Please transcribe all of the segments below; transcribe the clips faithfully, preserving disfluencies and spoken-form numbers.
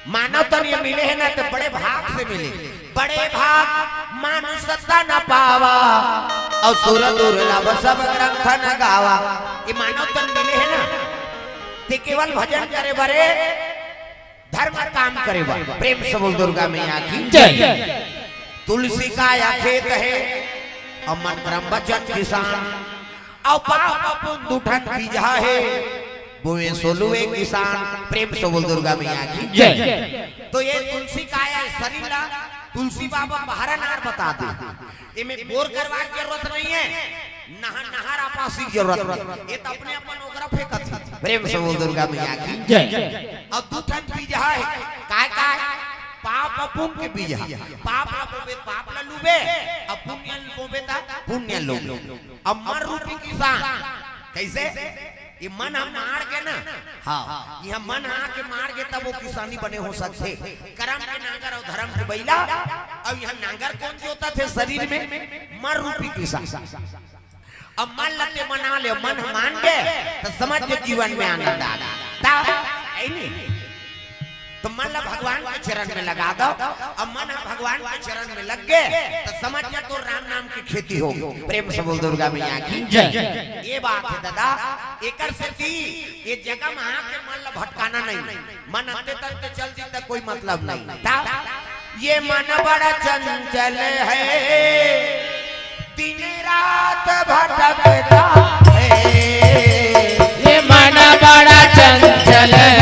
मानव तन ये मिले हे ना, तो बड़े भाग से मिले। बड़े भाग मानुष तन पावा, अउ सुर दुर्लभ सब ग्रंथ न गावा। ये मानव तन मिले हे ना, ते केवल भजन करे बरे, धर्म काम करे बर। प्रेम से बोल दुर्गा मैया की जय। तुलसी काया खेत हे, अउ मन करम बचन किसान, अउ पाप पुन दू ठन बीजा हे, बोए सो लुए किसान। प्रेम से बोल दुर्गा मैया की जय। तो ये तुलसी काया शरीर ला तुलसी बाबा महारानार बता दे। एमे बोर करवा के जरूरत नहीं है, नहा-, नहर आपासी के जरूरत नहीं। ये तो अपने अपन ओकरा फेंकत हे। प्रेम से बोल दुर्गा मैया की जय। अउ दू ठन बीजा हे, काय काय? पाप अउ पुन के बीजा। पाप ला बोबे, पाप ला लुबे, अउ पुन ला बोबे त पुन लुबे। अउ मन रूपी किसान, कैसे? ये मन ह माड़ गे ना, हाँ, ये मन ह आके माड़ गे, तब वो किसानी बने हो सकथे। करम के नांगर अउ धरम के बइला, अउ ये नांगर कोन जोतत हे शरीर में? मन रूपी किसान। अब मन ल ते मना ले, मन ह मान गे, त समझ के जीवन में आनंद आ गे। त, ऐ नी? त मन ल भगवान के चरण में लगा दव। अब मन ह भगवान के चरण में लग गे, त समझ जा, तोर राम नाम के खेती हो गे। प्रेम से बोल दुर्गा मैया की जय। ये बात हे दादा, एकर सेती ये जगह में आके मन ल भटकाना नहीं। मन अंते तंते चल दी त कोई मतलब नहीं। त ये मन बड़ा चंचल है, दिन रात भटकता है। ये मन बड़ा चंचल है,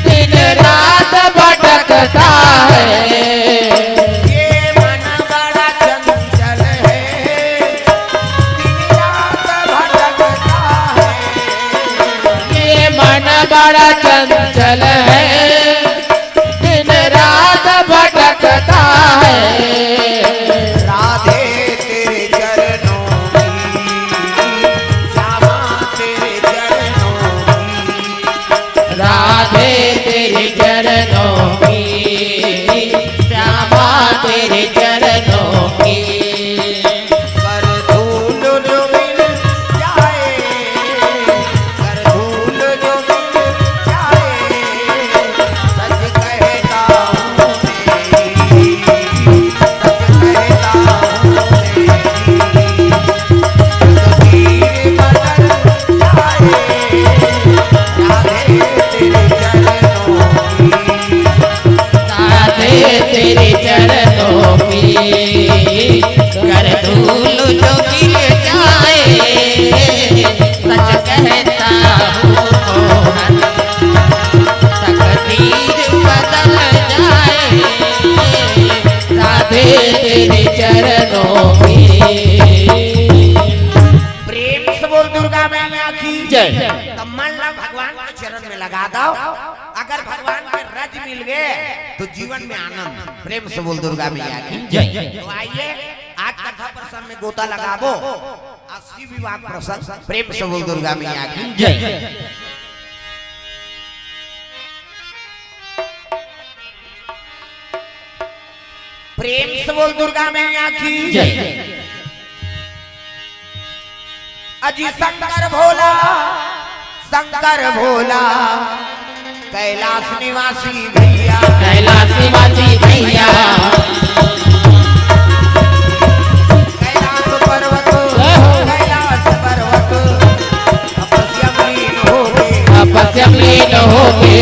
दिन रात भटकता है। ये मन बड़ा चंचल है, दिन रात भटकता है। ये मन बड़ा चंचल है, दिन रात भटकता है। राधे तेरे चरणों की, श्यामा तेरे चरणों की। राधे तेरे चरणों की, श्यामा तेरे चरणों की। कर धूल जो मिल जाए, कर धूल जो मिल जाए, सच कहता हूँ मैं, सच कहता हूँ मैं। तकदीर बदल जाए, राधे तेरे चरणों की। राधे तेरे चरणों की, कर धूल जो मिल जाए, सच कहता हूँ मोहन, तकदीर बदल जाए, राधे तेरे चरणों की। प्रेम से बोल दुर्गा मैया की जय। त मन ला भगवान के चरण में लगा दव। अगर भगवान के रज मिल गे, तो जीवन में आनंद। प्रेम से बोल दुर्गा मैया की जय। तो आइए, आज कथा प्रसंग में गोता लगाबो। आज शिव विवाह प्रसंग। प्रेम से बोल दुर्गा मैया की जय। प्रेम से बोल दुर्गा मैया की जय। अजी शंकर भोला, शंकर भोला, कैलाश निवासी भैया। कैलाश निवासी भैया। कैलाश पर्वत, जय हो। कैलाश पर्वत, तपस्या में लीन हो गे। तपस्या में लीन हो गे।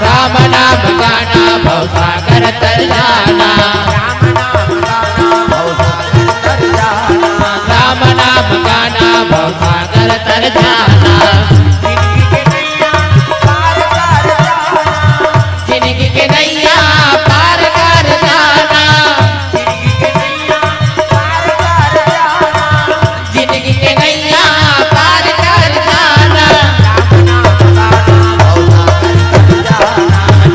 राम नाम गाना भवसागर तर जाना। राम नाम गाना भवसागर तर जाना। राम नाम गाना भवसागर तर जाना। राम नाम गाना भवसागर तर जाना। जिंदगी के नैया पार कर जाना। जिंदगी के नैया पार कर जाना। जिंदगी के नैया पार कर जाना। जिंदगी के नैया पार कर जाना।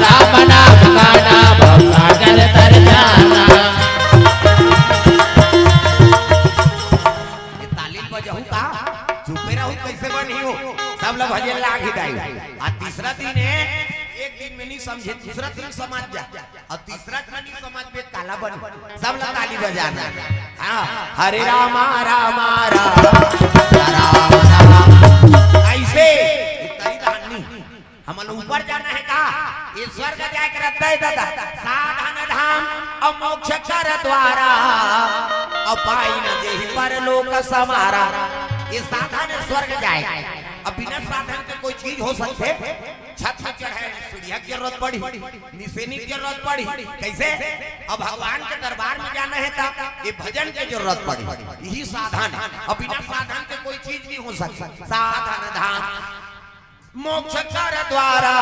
राम नाम गाना भवसागर तर जाना। राम नाम गाना भवसागर तर जाना। ये ताली बजाहू का? चुपे रहू, कैसे बनी हो? सब लोग भजन लाग ही जाई। आ तीसरा दिन है, एक दिन में नहीं समझे, दूसरा दिन समझ जा। अउ तीसरा झन नइ समझ में काला बन, सब ला ताली बजाना। हाँ, हरे रामा रामा राम, राम राम। ऐसे इतनी धान नहीं। हमन ऊपर जाना हे का? ये स्वर्ग जाए के रद्दा हे दादा। साधन धाम अउ मोक्ष कर द्वारा, अउ पाई न जेहि परलोक समारा। ये साधन हे स्वर्ग जाए। अब बिना साधन के कोई चीज हो सकथे? छत में चढ़े, सीढ़िया के जरूरत पड़ी, निसेनी के जरूरत पड़ी। कैसे? अब भगवान के दरबार में जाना हे त ये भजन के जरूरत पड़ी, यही साधन हे। अब बिना साधन के कोई चीज नहीं हो सकता। साधन धाम मोक्ष कर द्वारा,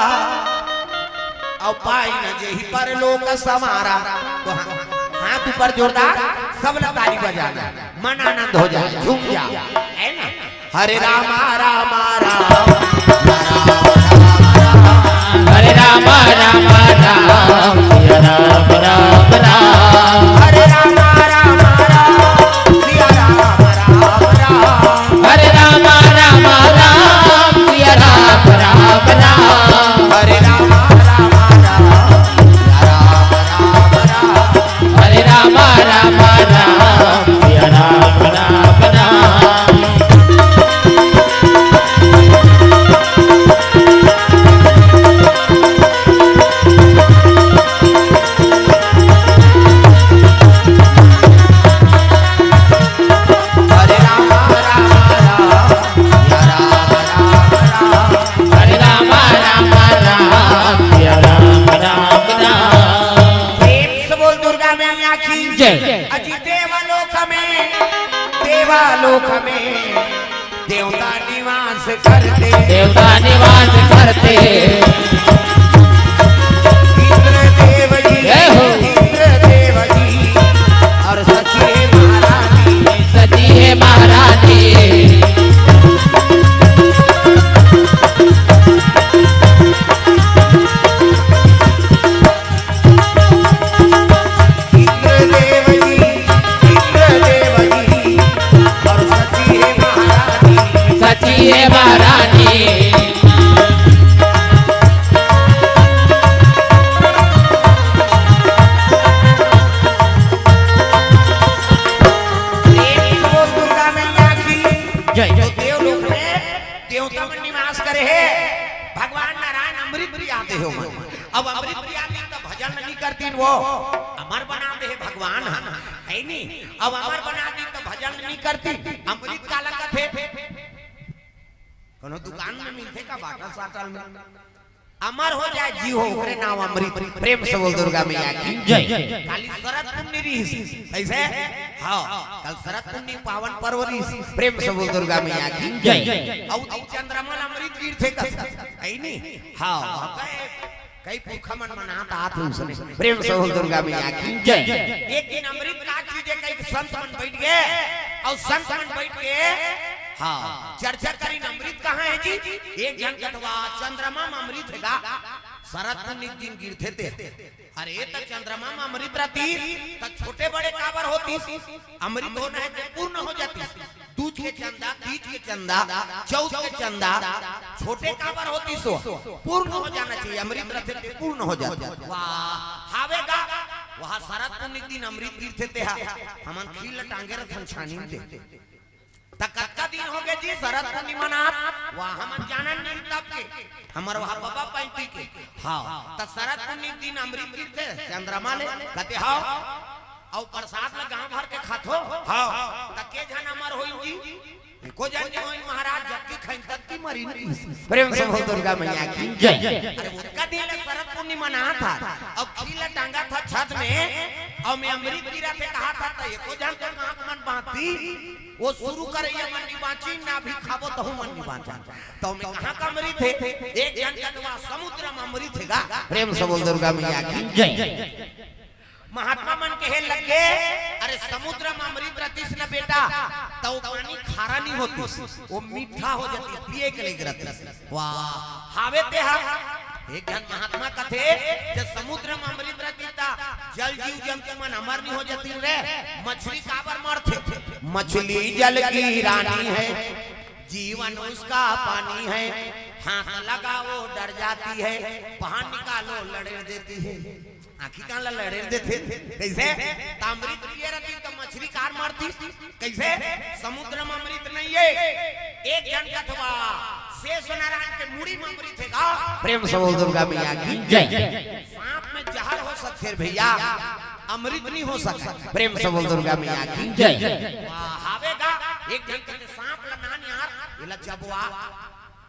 अउ पाई न जेहि परलोक समारा। तो हा-, हाथ ऊपर जोरदार, सब ला ताली बजाना, मन आनंद हो जाए, झूम जाए, है ना? हरे रामा रामा राम, हरे रामा रामा राम, सिया राम राम राम। हरे रामा रामा राम, सिया राम राम राम। हरे रामा रामा राम, सिया राम राम राम। हरे रामा रामा राम, सिया राम राम राम। हरे रामा रामा राम, सिया राम राम राम। हरे रामा रामा राम, सिया राम राम राम। हरे रामा रामा राम, सिया राम राम राम। प्रेम से बोल दुर्गा मैया की जय। अजी देवलोक में, देवलोक में देवता निवास करते। देवता निवास करते। इंद्रदेव जी, जय हो। इंद्रदेव जी अउ सची हे महारानी। सची हे महारानी। इंद्रदेव जी, इंद्रदेव जी अउ सची हे महारानी। सची हे महारानी। प्रेम से बोल दुर्गा मैया की जय। जो देवलोक में देवता मन निवास करे हे, भगवान नारायण अमृत पियाथे ओमन। अब अमृत पियाथे त भजन नइ करतिन वो, अमर बना दे हे भगवान ह, है नी? अब अमर बना दे त भजन नइ करतिन। अमृत काला कथे? कोनो दुकान में मिलथे का, बाटल साटल में? अमर हो जाए जीव हो, ओकरे नाम अमृत। प्रेम से बोल दुर्गा मैया की जय। काली शरद पुन्नी रिहिस, कैसे? हाँ, कल शरद पुन्नी पावन पर्व रिहिस। प्रेम से बोल दुर्गा मैया की जय। अउ चंद्रमा ल अमृत गिरथे कथे, है नी? हाँ, कई पुरखा मन मनात आत हे उसने। प्रेम से बोल दुर्गा मैया की जय। एक दिन अमृत का चीज हे, कई संत मन बैठ गे, अउ संत मन बैठ के, हाँ, चर्चा करिन, अमृत कहाँ हे जी? एक झन कथे, "वाह, चंद्रमा म अमृत हे गा, शरद पुन्नी दिन गिरथे ते।" अरे, त चंद्रमा म अमृत रहितिस, त छोटे बड़े काबर होतिस? अमृत होना हे त पूर्ण हो जातिस। दूज के चंदा, तीज के चंदा, चौथ के चंदा, छोटे काबर होतिस वो? पूर्ण हो जाना चाहिए, अमृत रहिथे त पूर्ण हो जाथे। वाह, हावे गा, वहाँ शरद पुन्नी दिन अमृत गिरथे ते हा, हमन खील टांगे रथन छानी ते। त कतका दिन हो गे जी शरद पुन्नी मनात? वहाँ हमन जानन नहीं तब के, हमर वहाँ बबा पैंती के। हाँ, त शरद पुन्नी दिन अमृत गिरथे चंद्रमा ले, कथे, "हाँ।" अउ प्रसाद ल गांव भर के खाथो। हाँ। त के झन अमर होई जी? एको झन नइ होई महाराज, जबकि खैंतत की मरी नहीं। प्रेम से बोल दुर्गा मैया की जय। अरे ओतका दिन ले शरद पुन्नी मनात हन, अउ खील टांगत हन छत में, अउ में अमृत गिरथे कहत हन, त एको झन तो आँख मन बांधतिस, वो शुरू करइया मन नइ बांचिन, ना अभी खाबो तहू मन नइ बांचन। त में कहाँ का अमृत हे? एक झन कथे, "वाह, समुद्र म अमृत हे गा।" प्रेम से बोल दुर्गा मैया की जय। महात्मा मन कहे लगे, "अरे समुद्र म अमृत रहितिस न बेटा, त वो पानी खारा नइ होतिस, वो मीठा हो जातिस, पिए के लायक रहितिस।" वाह, हावे ते हा। एक झन महात्मा कथे, "जब समुद्र म अमृत रहितिस त जल जीव जंतु मन अमर नइ हो जातिन रे, मछली काबर मरथे?" मछली जल की रानी है, जीवन उसका पानी है। हाथ लगाओ डर जाती है, बाहर निकालो लड़ेर देती है। आँखी कान ला लड़ेर देथे। कइसे? त अमृत पिए रहती त मछरी काबर मरती? कइसे? समुद्र में अमृत नहीं है। एक झन कथे वा, शेष नारायण के मुड़ी में अमृत हे गा। प्रेम से बोल दुर्गा मैया की जय। सांप में जहर हो सकथे भैया, अमृत नहीं हो सकता। प्रेम से बोल दुर्गा मैया की जय। वाह, हावे गा। एक झन कथे, सांप ला नान यार, एला चबवा।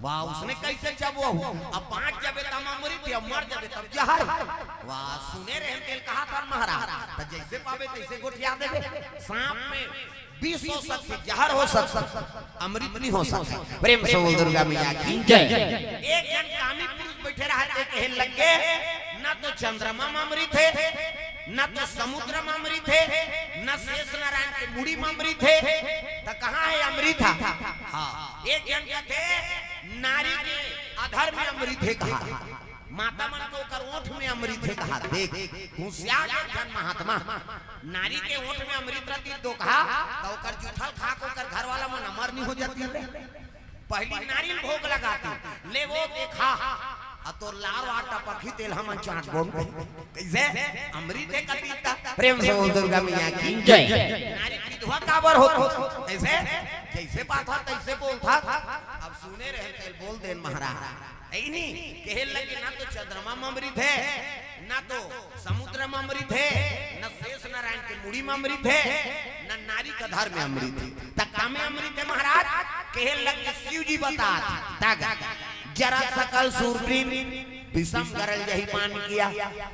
वाह, उसने कइसे चबवाहू? अब बाँच जाबे तब अमृत, अब मर जाबे तब जहर। वाह, सुने रहेन तेला कहाथन महाराज, त जइसे पाबे तइसे गोठिया देबे। सांप में विष हो सकथे, जहर हो सकथे, अमृत नहीं हो सकता। प्रेम से बोल दुर्गा मैया की जय। एक झन कामी पुरुष बइठे रहय, ते कहे लगे, "ना तो चंद्रमा में अमृत हे, ना तो समुद्र में अमृत हे, ना शेष नारायण के मुड़ी में अमृत हे, त कहाँ हे अमृत?" हाँ, एक झन कथे, "नारी के अधर में अमृत हे," कहा, "माता मन के ओकर ओठ में अमृत हे," कहा। देख, होशियार एक झन महात्मा, नारी के ओठ में अमृत रहती तो कहा, त ओकर जूठल खा के ओकर घरवाला मन अमर नहीं हो जाती रे। पहली नारी ल भोग लगाती, ले वो देखा, अ तोर लार वार टपकही तेला हमन चाटबो। कइसे? अमृत हे कती त। प्रेम से बोल दुर्गा मैया की जय। नारी विधवा काबर होत? कइसे? जइसे बात हो तइसे बोलथा। अब सुने रहेन तेला बोल देन महाराज। अइनी, कहे लगे, "ना तो चंद्रमा में अमृत हे, ना तो समुद्र में अमृत हे, ना शेष नारायण के मुड़ी में अमृत हे, ना नारी के अधर में अमृत हे। त का में अमृत हे महाराज?" कहे लगे, "शिव जी बतात, तग जरा सकल सूरवीर विषम गरल जहि पान किया।"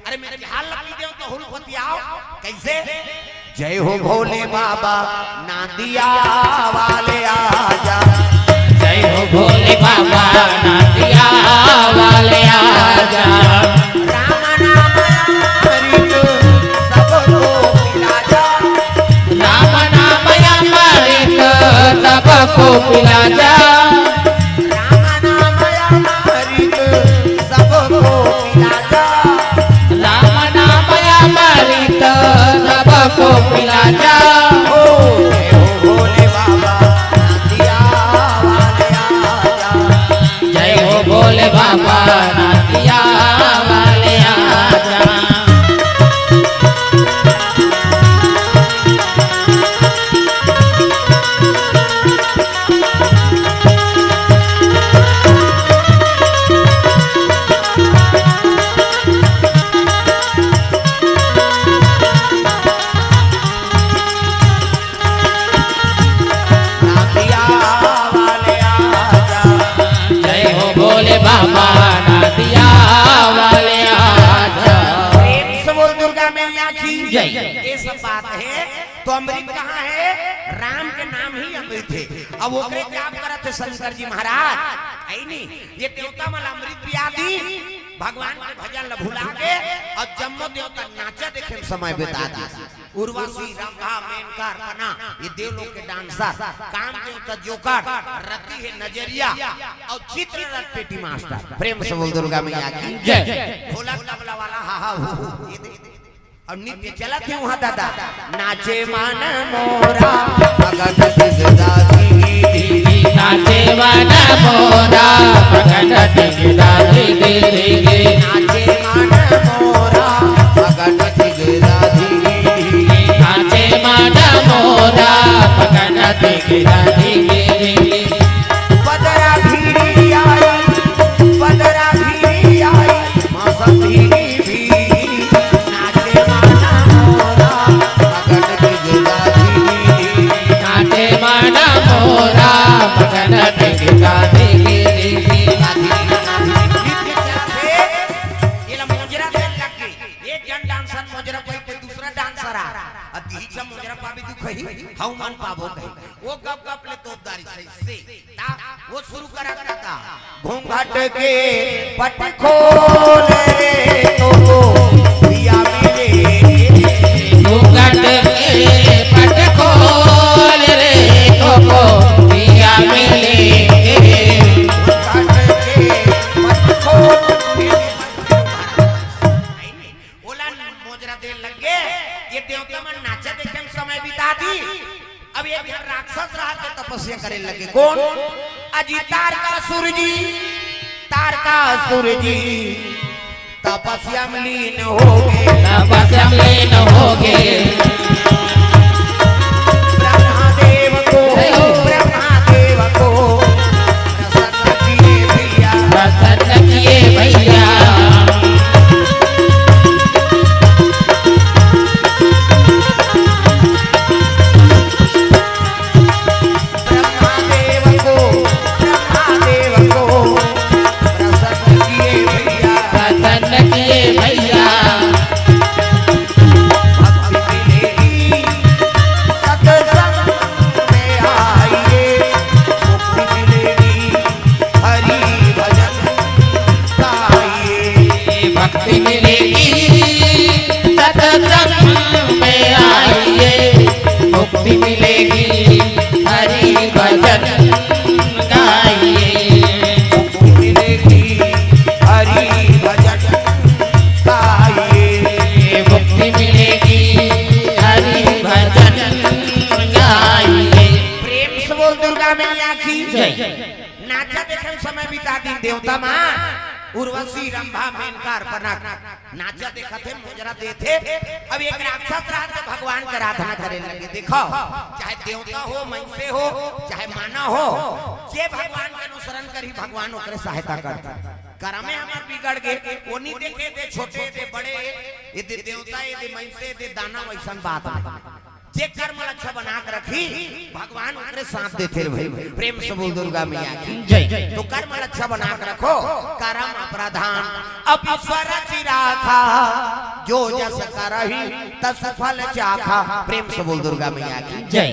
अरे मैं झाल लगी देव तो हुल पतियाओ। कइसे? जय हो भोले बाबा, नांदिया वाले आजा। जय हो भोले बाबा, नांदिया वाले आजा। राम नाम अमृत सबको पिला जा। राम नाम अमृत सबको पिला जा। राम नाम अमृत सबको पिला जा। राम नाम अमृत सबको पिला जा। ओ, जय हो भोले बाबा, नांदिया वाले आजा। जय हो भोले बाबा, नांदिया वाले आजा। नांदिया वाले आजा। जय हो भोले बाबा, नांदिया वाले आजा। प्रेम से बोल दुर्गा मैया की जय। ये सब बात हे, तो अमृत कहाँ हे? राम के नाम ही अमृत हे। अब ओकरे जाप करत हे शंकर जी महाराज, अइनी, ये देवता मन ल अमृत पिया दी, भगवान के भजन ल भुला के, अउ जम्मो देवता नाचा देखे में समय बिता दी। उर्वशी, रंभा, मेनका, अर्पणा, ये देवलोक के डांसर, कामदेव त जोकर, रति हे नजरिया, अउ चित्ररथ पेटी मास्टर। प्रेम से बोल दुर्गा मैया की जय। ढोलक तबला वाला हा हा हू हू, ये दे। अउ नृत्य चलत हे उहाँ दादा। नाचे मन मोरा मगन चिगदा दी। नाचे मन मोरा मगन चिगदा दी। नाचे मन मोरा मगन चिगदा दी। नाचे मन मोरा मगन चिगदा दी। बदरा भिड़ी आई, बदरा भिड़ी आई, मौसम भिड़ी भी। नाचे मन मोरा मगन चिगदा दी। नाचे मन मोरा मगन चिगदा दी। एला मोजरा देन लग गे। एक झन डांसर मोजरा पहिर के दूसरा डांसर आ, अ तिही झन मोजरा पाबे दुख ही, हऊ मन पाबो कही। वो गप गप ले तोप डारिस हे। ता वो शुरू करत रहिथे। घूंघट के पट खोल रे तोको पिया मिले। घूंघट के पट खोल रे तोको पिया मिले। घूंघट के पट खोल रे। ओला मोजरा देन लग गे, ये देवता मन नाचा देखे में समय बिता दी। अब एक झन राक्षस रहत हे तपस्या करे लगे। कोन? अजितार का सूरजी। तारकासुर जी तपस्या में लीन होगे। तपस्या में लीन होगे। ब्रह्मा देव को, जय हो। ब्रह्मा देव को प्रसन्न किए भैया। प्रसन्न किए भैया। ब्रह्मा देव को, ब्रह्मा देव को प्रसन्न किए भैया। प्रसन्न किए भैया। भक्ति मिलेगी सत्संग में आइए, मुक्ति मिलेगी हरि भजन गाइए। भक्ति मिलेगी सत्संग में आइए, मुक्ति मिलेगी हरि भजन गाइए। मुक्ति मिलेगी हरि भजन गाइए। मुक्ति मिलेगी हरि भजन गाइए। प्रेम से बोल दुर्गा मैया की जय। नाचा देखे में समय बिता दिन देवता माँ उर्वशी, रंभा, मेनका, अर्पणा नाचा देखत हे, मुजरा देत हे। अब एक राक्षस रहा तो भगवान के आराधना करे लगे। देखो, चाहे देवता हो, मनुष्य हो, चाहे मानव हो, जे भगवान के अनुसरण करही, भगवान ओकरे सहायता करथे। करमे हमर बिगड़ गे, वो नहीं देखे, दे छोटे, दे बड़े, ये दे देवता, ये दे मनुष्य, ये दे दानव, वैसन बात नहीं। जे कर्म ल अच्छा बना के रखही, भगवान ओकरे साथ देथे रे भाई। प्रेम से बोल दुर्गा मैया की जय। तो कर्म ल अच्छा बना के रखो, करम प्रधान अब ईश्वर चिराखा, जो जस करही तस फल चाखा। प्रेम से बोल दुर्गा मैया की जय।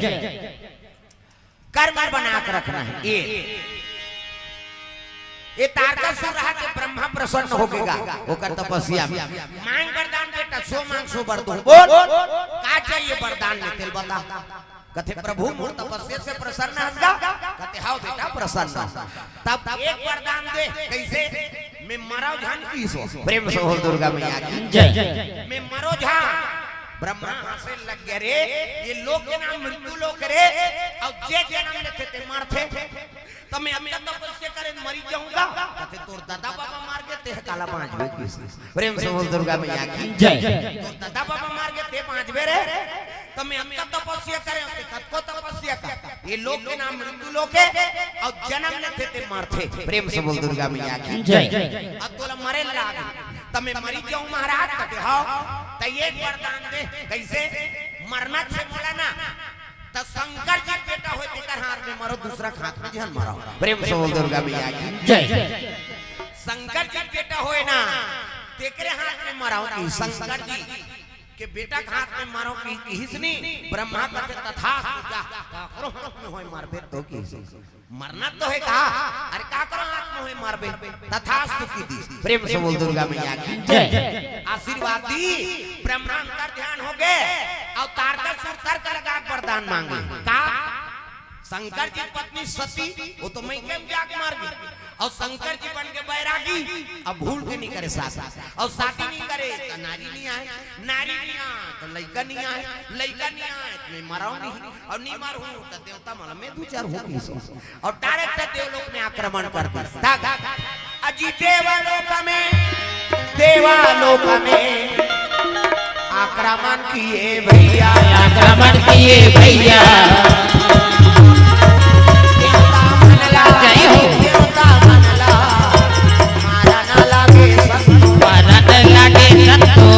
कर्म बना के रखना है। ये, ये तारकासुर रहा के ब्रह्मा प्रसन्न होके गा, ओकर तपस्या में। मांग वरदान बेटा, सो मांग सो बर दूं। बोल, का चाहिए वरदान में, तेल बता। कथे, "प्रभु मोर तपस्या से प्रसन्न हस गा?" कथे, "हाव बेटा, प्रसन्न हस।" तब एक वरदान दे, कैसे? "मैं मरव झन" किहिस। प्रेम से बोल दुर्गा मैया की जय। "मैं मरव झन।" ब्रह्मा हंसे लग गया, "रे, ये लोक के नाम मृत्यु लोक रे, अउ जे जनम लेथे ते मरथे।" त मैं अतका तपस्या करे मरी जाहूं गा। कथे, "तोर दादा बाबा मर गे, तेह काला बांचबे किहिस।" प्रेम से बोल दुर्गा मैया की जय। "तोर दादा बाबा मर गे, ते बांचबे रे? त मैं अतका तपस्या करे, ते कतको तपस्या कर, ये लोक के नाम मृत्यु लोक हे, अउ जनम लेथे ते मरथे।" प्रेम से बोल दुर्गा मैया की जय। "अब तोला मरे लाग, त मैं मरी जाहूं महाराज?" कथे, "हाव।" "त एक वरदान दे।" "कैसे?" "मरना हे मोला ना, त शंकर जी बेटा होय तेकर हाथ में मरव, दूसरा के हाथ में झन मरव।" प्रेम से बोल दुर्गा मैया की जय। "शंकर जी बेटा होय ना, तेकरे हाथ में मरव।" कि शंकर जी के बेटा के हाथ में मरव कि किहिस नी, ब्रह्मा कथे, "तथास्तु, जा, काकरो हाथ में होय मरबे तो।" किहिस, "मरना तो हे का, अरे काकरो हाथ में होय मरबे।" तथास्तु की दी। प्रेम से बोल दुर्गा मैया की जय। आशीर्वाद दी, ब्रह्मा अंतर ध्यान हो गए, अउ तारकासुर तर्क लगा के वरदान मांगे। का? शंकर जी पत्नी सती, वो तो मइके में जाके मर गई, अउ शंकर जी बन के बैरागी, अब भूल के नहीं करे शादी, अउ शादी नहीं करे त नारी नहीं आए, नारी नहीं आए त लइका नहीं आए, लइका नहीं आए त मैं मरव नहीं, अउ नहीं मरहूं त देवता मन में दू चार हो गई सो। अउ direct देवलोक में आक्रमण कर दिस। तब अजी देवलोक में, देवलोक में आक्रमण किए भैया, आक्रमण किए भैया। देवता मन ला, जय हो। देवता मन ला मारन लागे संतो, मारन लागे संतो।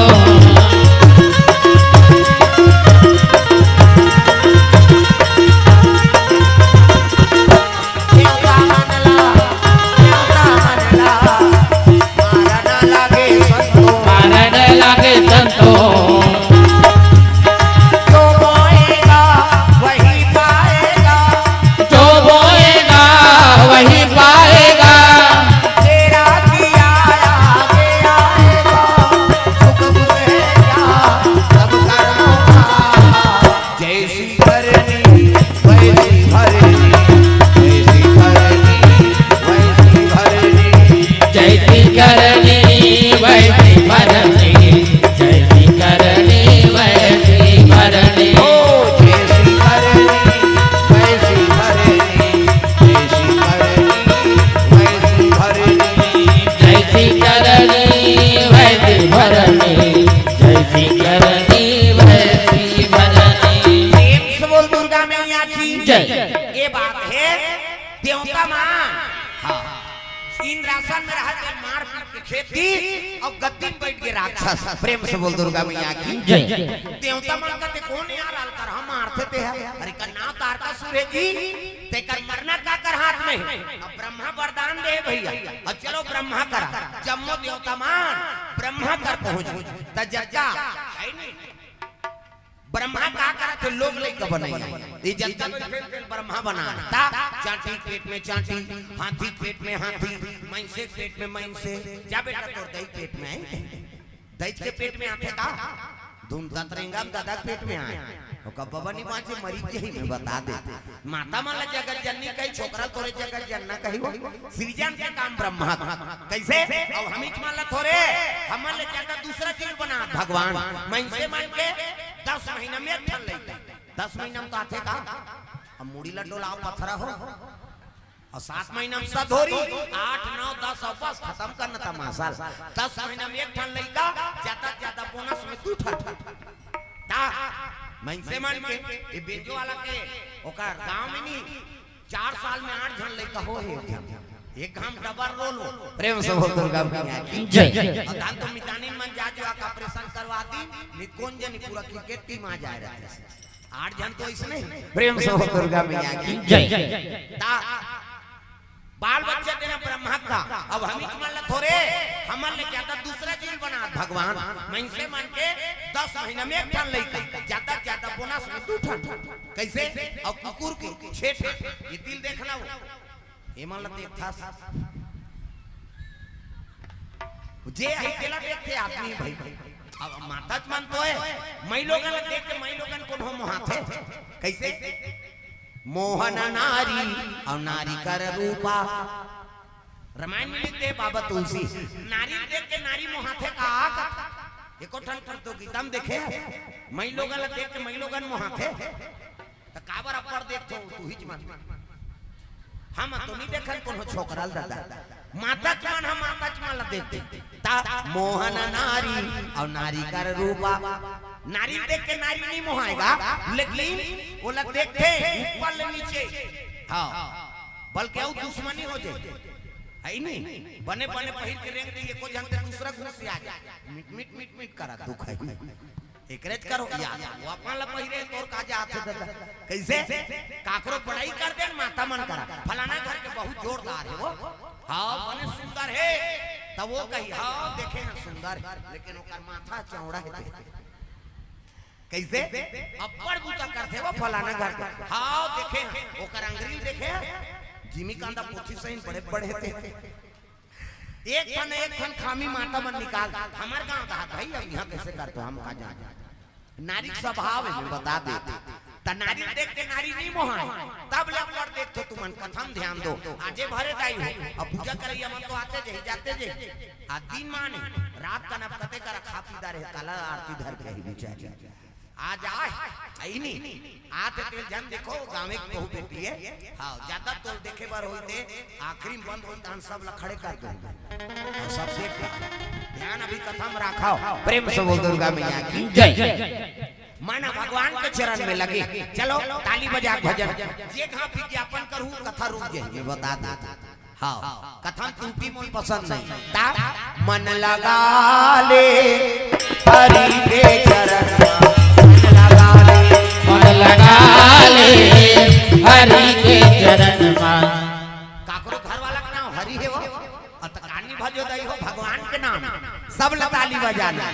देवता मन ला, देवता मन ला मारन लागे संतो, मारन लागे संतो। जो बोएगा वही पाएगा। में रहा के मार पीट के खेत दी अउ गद्दी में बैठ के राक्षस। प्रेम से बोल दुर्गा मैया की जय। देवता मन कथे कोन यार अलकर हम मारथे ते है। अरे का नाव तारकासुर हे जी, तेकर मरना काकर हाथ में हे। अब ब्रह्मा वरदान दे भैया, अब चलो ब्रह्मा करा। जम्मो देवता मन ब्रह्मा कर पहुंच त जग्गा है नहीं। ब्रह्मा का करत हे? लोग लइका बनाई। ये जनता बैठे के ब्रह्मा बना है। ता चांटी के पेट में चांटी, हाथी के पेट में हाथी, मइनसे के पेट में मइनसे। जा बेटा, तोर दई पेट में है, दई के पेट में आथे का? धुन तत रेंगा में ददा के पेट में आए। ओकर बबा नहीं बाँचे, मरी जाही, मैं बता दे। माता मन ला जगत जननी कही, छोकरा तोरे जगत जनना कही हो। सृजन के काम ब्रह्मा के। कइसे? अब हमीच मन ला थोरे, हमन ले ज्यादा दूसरा चीज बना भगवान। मइनसे मन के दस महीना में एक ठन लइका। दस महीना में तो आथे का? अब मुड़ी ला डोलाओ पथरा हो। अउ सात महीना में सधोरी, आठ, नौ, दस अउ बस खतम करना तमाशा। दस महीना में एक ठन लइका, ज्यादा से ज्यादा बोनस में दू ठन। ता, मइनसे मन के, ये बेंजो वाला के, ओकर गांव में नहीं, चार साल में आठ झन लइका हो हे। एक घाम डबल रोल हो। प्रेम से बोल दुर्गा मैया की जय। अउ दान तो मितानिन मन जा जो आके ऑपरेशन करवा दी, नहीं कोन जनी पूरा क्रिकेट टीम आ जाए रहते। आठ झन तो इसने। प्रेम से बोल दुर्गा मैया की जय। ता बाल बच्चा देना ब्रह्मा का। अब हमीच मन ला थोरे, हमन ले ज्यादा दूसरा चीज बना भगवान। मइनसे मन के दस महीना में एक ठन लइका, ज्यादा से ज्यादा बोनस में दू ठन। कइसे? अउ कुकुर के छे ठन। ये तिल देखना हो, ये मन ला देखथस। जे आही तेला देखथे आदमी भाई। अब माता मन तो हे, मई लोगन ला देख के मई लोगन कोनो मोहाथे। कइसे? मोहन नारी अउ नारी कर रूपा। रामायण में लिख दे बाबा तुलसी, नारी देख के नारी मोहाथे का? एको ठन प्रतियोगिता में देखे, मई लोगन ला देख के मई लोगन मोहाथे। त काबर अब्बड़ देखथो तुहिच मन? हम तो नहीं देखन कोनो छोकरा ल दादा। माता के मन हम माता के मन ला देखथे। ता मोहन नारी अउ नारी कर रूपा। नारी देख के नारी नहीं मोहाएगा, लेकिन ओला देखथे ऊपर ले नीचे। हाँ, बल्कि अउ दुश्मनी हो जाए, है नहीं? बने बने पहिर के रेंग दे, एको झन ते दूसरा घुस आ जाए, मिट मिट मिट मिट करा दुख है। एकरेच करो यार, वो अपन ला पहिरे तोर का जात हे दादा। कइसे? काकरो बड़ाई कर दे माता मन करा, फलाना घर के बहुत जोरदार हे वो। हाँ, बने सुंदर हे। तब वो कही, हाँ, देखे हैं सुंदर हे, लेकिन ओकर माथा चौड़ा हे। कइसे? अब्बड़ बूता करथे वो फलाना घर के। हाँ, देखे हैं, ओकर अंगरी देखे हैं, जिमी कांदा पोथी सही बड़े बड़े थे। एक ठन, एक ठन खामी माता मन निकाल। हमर गांव कहा भाई, अब इहाँ कइसे करथो, हम का जान। नारी के स्वभाव हे, मैं बता देथों। त नारी देख के नारी नहीं मोहाय, तब ले अब्बड़ देखथो तुमन, कथा म ध्यान दो। आजे भरे दाई हो, अब पूजा करइया मन तो आते जही, जाते जही। आ दिन माने, रात कन अब कते करा खा पी डारे, काला आरती धर के ही बिचारी। आज आय, अइनी, आते तेल झन देखो, गाँवे के बहू बेटी हे। हाँ, ज्यादा तोल देखे बर होई ते, आखिरी में बंद होई, तहन सब ला खड़े कर दो। हाँ, सब देख ला। ध्यान अभी कथा म राखव। प्रेम से बोल दुर्गा मैया की जय। मन भगवान के चरण में लगे। चलो, ताली बजा के भजन। जे कहाँ विज्ञापन करूँ, कथा रुक जाए, मैं बता देथों। हाँ, कथा म त्रुटि मोला पसंद नहीं। ता मन लगा ले हरि के चरण मा, मन लगा ले। मन लगा ले हरि के चरण मा। काकरो घर वाला के नाम हरि हे वो? अत कानी भजो दई हो भगवान के नाम। सब ला ताली बजाना।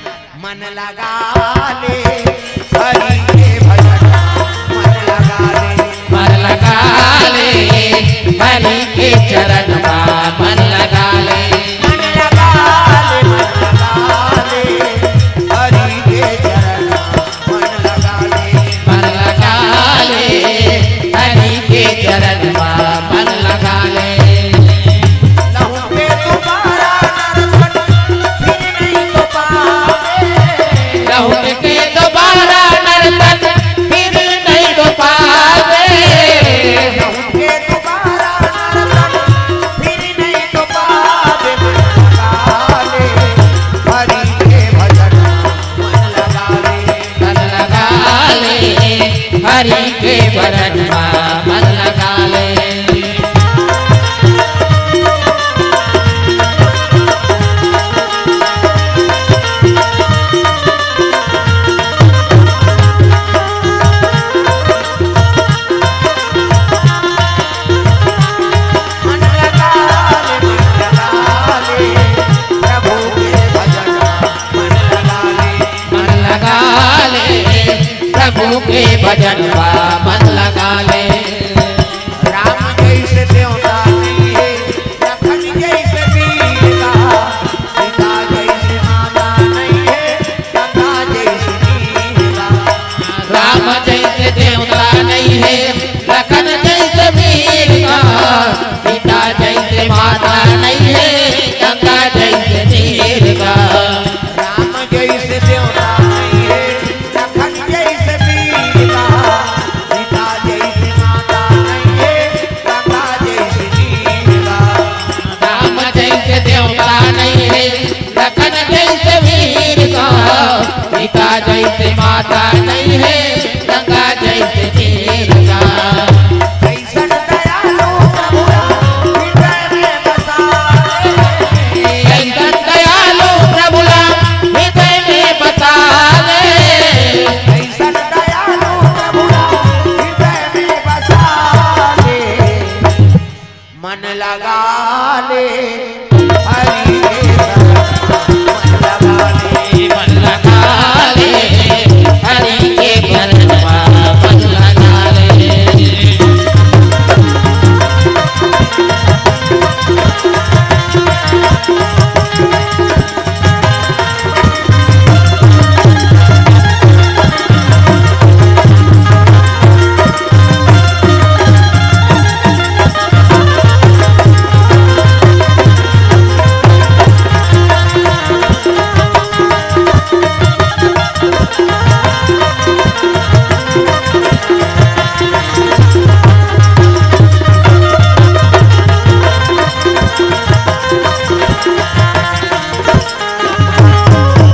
मन लगा ले हरि के भजन, मन लगा ले। मन लगा ले हरि के चरण मा, मन लगा ले। मन लगा ले, मन लगा ले हरि के चरण मा, मन लगा ले। मन लगा ले हरि के चरण मा, मन लगा ले। लहुटे दोबारा नर तन फिर नहीं तो पावे। लहुट के दोबारा नर तन फिर नहीं तो पावे। लहुटे दोबारा नर तन फिर नहीं तो पावे। मन लगा ले हरि के भजन, मन लगा ले। मन लगा ले हरि के भजन मा, मन लगा ले। जनवा मन लगा ले। राम जइसे देवता नइ हे, लखन जइसे वीर का, सीता जइसे माता नइ हे, गंगा जइसे वीर का। राम जइसे देवता नइ हे, लखन जइसे वीर का, सीता जइसे माता नइ हे, गंगा जइसे वीर का। राम जइसे देवता नइ हे, लखन जइसे वीर का, सीता जइसे माता नइ हे, गंगा जइसे वीर का। राम जइसे देवता नइ हे, लखन जइसे वीर का, सीता जइसे माता नइ हे, गंगा जइसे वीर का। कइसन दयालु प्रभु राम हृदय में बसा ले। कइसन दयालु प्रभु राम हृदय में बसा ले। कइसन दयालु प्रभु राम हृदय में बसा ले। मन लगा ले हरि के भजन, मन लगा ले। मन लगा ले हरि के भजन, मन लगा ले।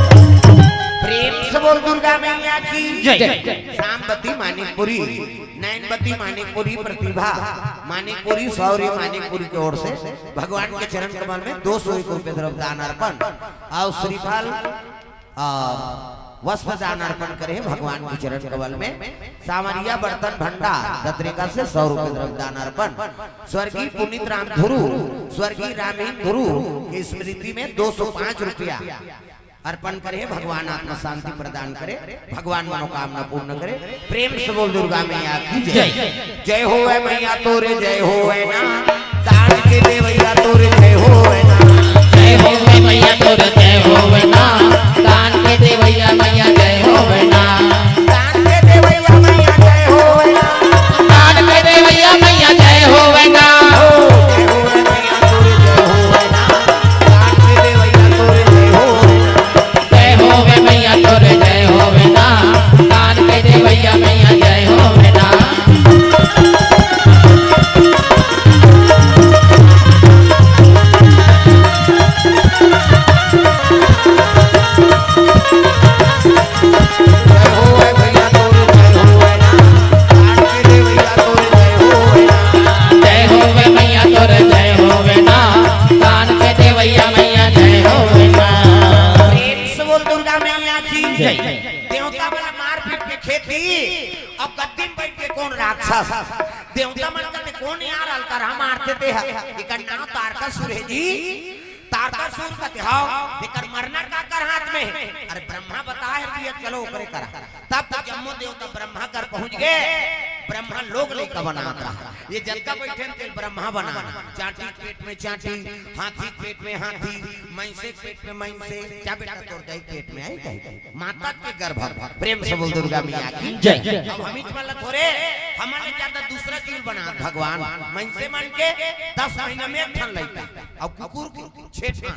प्रेम से बोल दुर्गा मैया की जय। शांतवती मानिकपुरी, नैनवती मानिकपुरी, प्रतिभा मानिकपुरी, शौर्य मानिकपुरी के ओर से भगवान के चरण कमल में दो सौ एक रुपये द्रव्य दान अर्पण और श्रीफल और वस्त्र दान अर्पण करे हे भगवान के चरण कमल में। सांवरिया बर्तन भंडार दतरेगा से सौ रुपये द्रव्य दान अर्पण। स्वर्गीय पुनीत राम धुरू, स्वर्गीय रामहीन धुरू की स्मृति में दो सौ पाँच रुपया अर्पण करे हे। भगवान आत्मा शांति प्रदान करे, भगवान मनोकामना पूर्ण करे। प्रेम से बोल दुर्गा मैया की जय। जय। जय होवे मैया तोरे, जय होवे ना। दान के देवैया तोरे जय होवे ना। जय होवे मैया तोरे जय होवे ना। दान के देवैया मैया जय होवे ना। दान के देवैया मैया जय होवे ना। दान के देवैया मैया जय होवे ना। हो, जय होवे मैया तोरे जय होवे ना। दान के देवैया तोरे जय होवे ना। जय होवे मैया तोरे जय होवे ना। दान के देवैया मैया जय होवे ना। जय होवे मैया तोरे जय होवे ना। दान के देवैया तोरे जय होवे ना। जय होवे मैया तोरे जय होवे ना। दान के देवैया मैया जय होवे ना। प्रेम से बोल दुर्गा मैया की जय। देवता वाला मार पीट के खेती, अब गद्दी में बैठ के कौन राक्षस? देवता मन कहते, "कौन यार अलकरहा मारथे ते ह?" एकर नाम तारकासुर हे जी। तारकासुर कहते, "हव, एकर मरना काकर हाथ में हे?" अरे ब्रह्मा बताए हे भैया, चलो ओकरे करा। तब तो जम्मो देवता ब्रह्मा कर पहुंच गए। ब्रह्मा लोग लइका बनात रहा, ये जतका बैठे हे तेल ब्रह्मा बना, चांटी के पेट में चांटी, हाथी के पेट में हाथी, मइसे के पेट में मइसे। क्या बेटा तोर दाई के पेट में आई कहीं? माता के गर्भ। प्रेम से बोल दुर्गा मैया की जय। अब हम ही वाला थोरे, हमन ले ज्यादा दूसरा जीव बना भगवान। मइसे मन के दस महीना में एक ठन लइका, अब कुकुर के छह ठन,